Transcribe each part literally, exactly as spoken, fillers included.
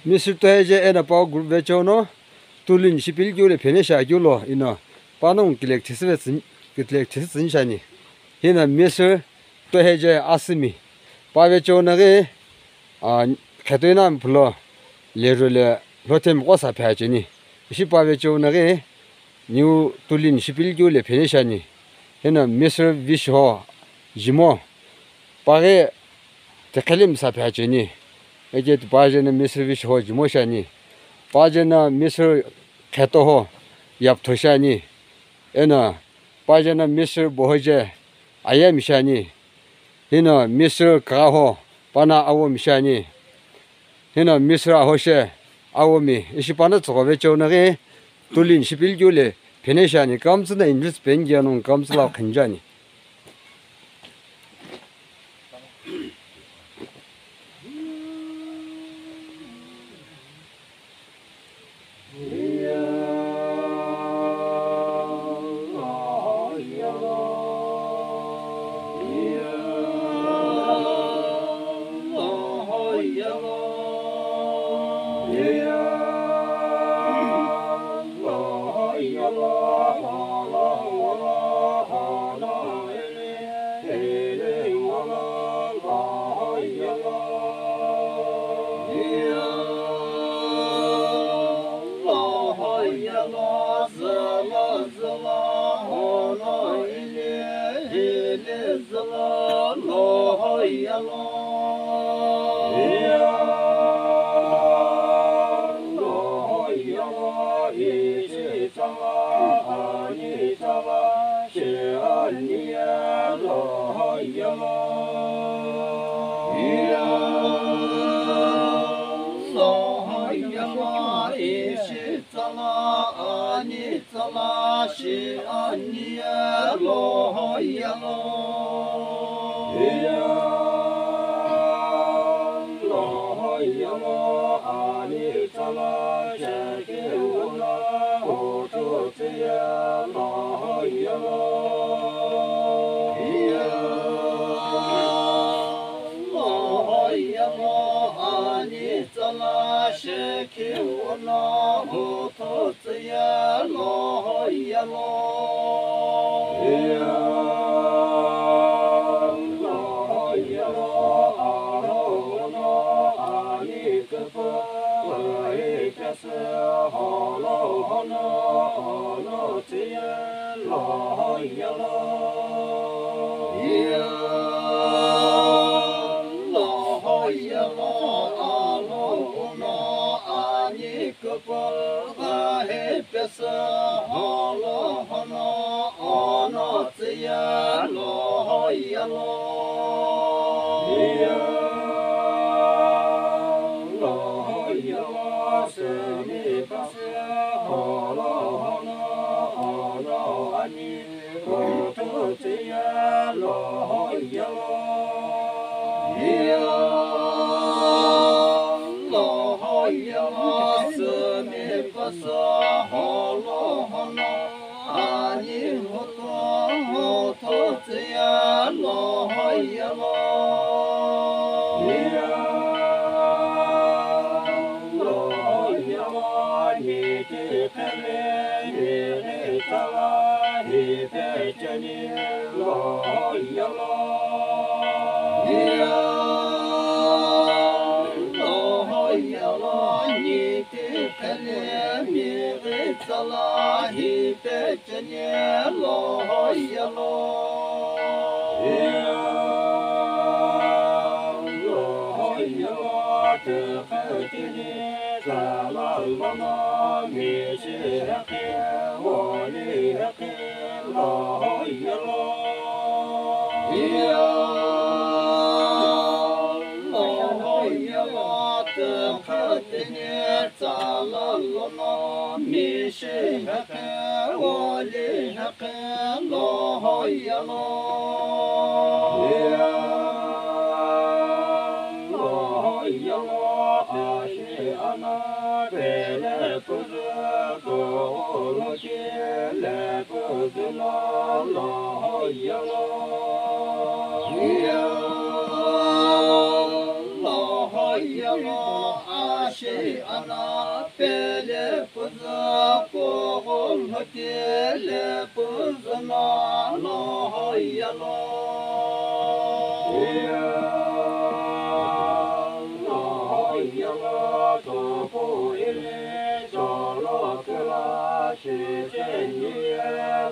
Mister Toheje eno pa group vecheo no Tulin shipili keu le phene shiakeu lo ino panongu kilek thisi vetsü-, kilek thisi tsüni shiani. Hino Mister Toheje asümi pa vecheo no ghi, a, khetoi na miphulo leru le lhothemi qo sa phe acheni. Ishi pa vecheo no ghi New Tulin shipili keu le phene shiani. Hino Mister Visho Jimo pa ghi tiqheli msa phe acheni. Eke tipa jeno Mister Visho Jimo shiani. Pa jeno Mister Khetoho Yaptho shiani. Eno pa jeno Mister Bohoje Ayami shiani. Hino Mister Kaghaho pano Awomi shiani. Hino Mister Ahoshe Awomi ishi pano tsügho vecheo no ghi Tulin shipili keu le phene shiani. Kamtsü na English pen ghi anu kamtsü la khenjani. Shi ana pele puzu kughu mhutile puzu na lo hoyalo. Iya lo hoyalo tupu ili cholo kula shi cheni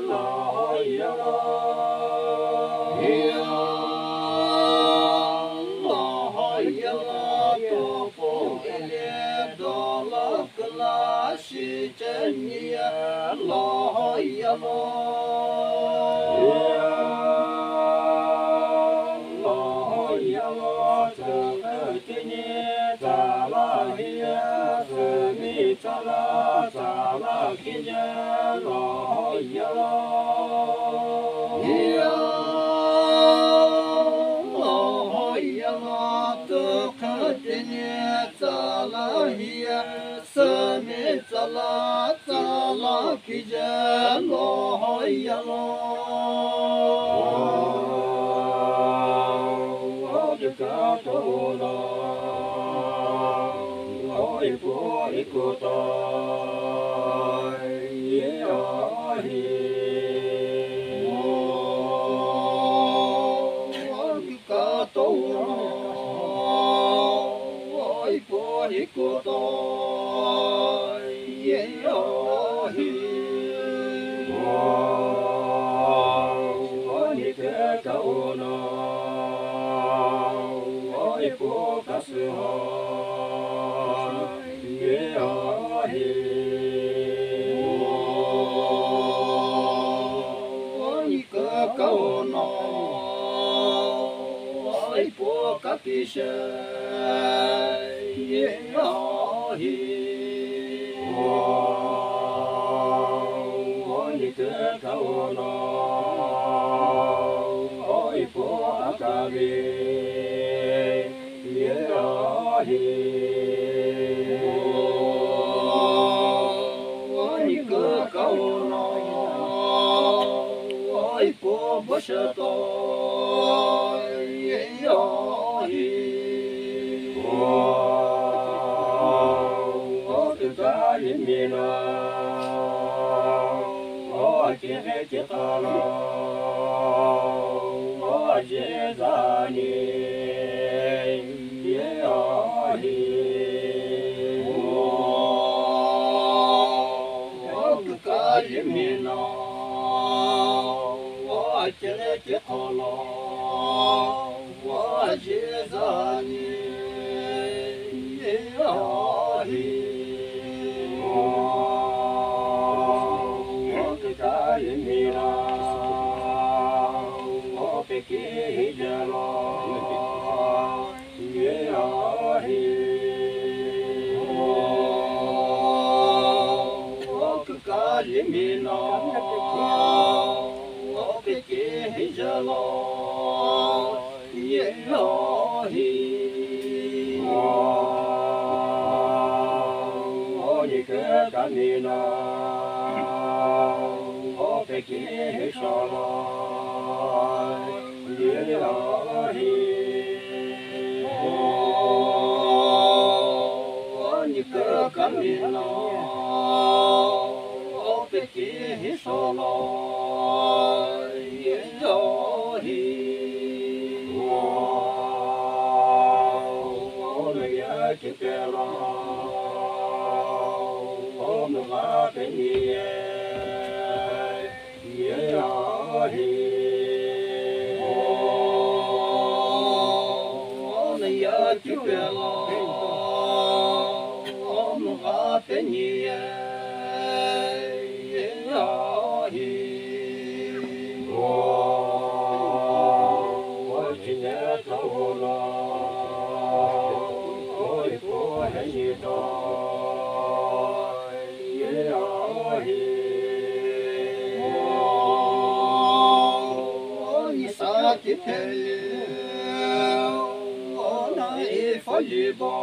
lo hoyalo. Iya lo hoyalo tupu ili dolo kula shi cheni lo hoyalo. Iya lo hoyalo tupu cheni tsala hiya sumi tsala tsala kije lo hoyalo. Iya lo hoyalo tupu cheni tsala hiya sumi tsala tsala kije lo hoyalo. Ojika tola, oipo ikuta, yeahi. Ojika tola, oipo ikuta, yeahi. Ojika kauna, oipo kasuha, yeahi. Ojika kauna, oipo kapisha, yeahi. Ojika kauna, oipo akari, yeahi. Ojika kauna, oipo bosheta, yeahi. Ojika limina, ojika kikala, ojizani, yeahi. Ojika limina, ojika kikala, ojizani, yeahi. Ojika limina, opeki hijalo, yeahi. Ojika limina, opeki hijalo, yeahi. Ojika kamina, opeki hijalo, yeahi. Ojika kamina, opeki hijalo, yeahi. Onoya kipela, onogha peniye, yeahi. Onoya kipela, onogha peniye, yeahi. Ojine taula, oipo hejita, yeahi. Oni sati pele, ona ifaliba,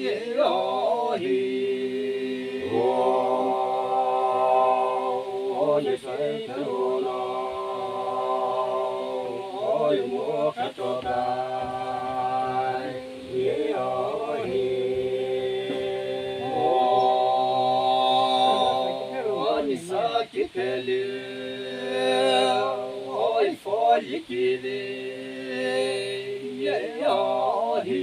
yeahi. Oni sati pele, ona, oni mukatobai, yeahi. Pele, oi folikili, ye ahi.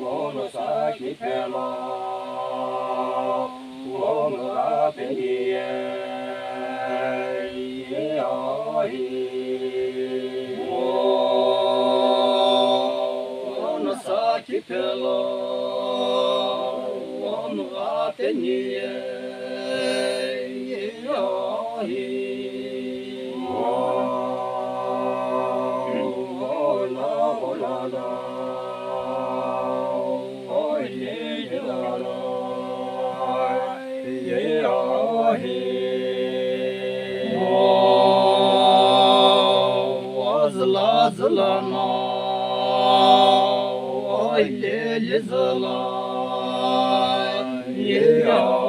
Ono saki pelo, ono apeni ye, ye ahi. Ono saki pelo, ono apeni ye, ye ahi. Ola, ola, la, oye, ye, la, la, ye, ahi. Ozla, zla, na, oye, ye, zla, ye, ahi.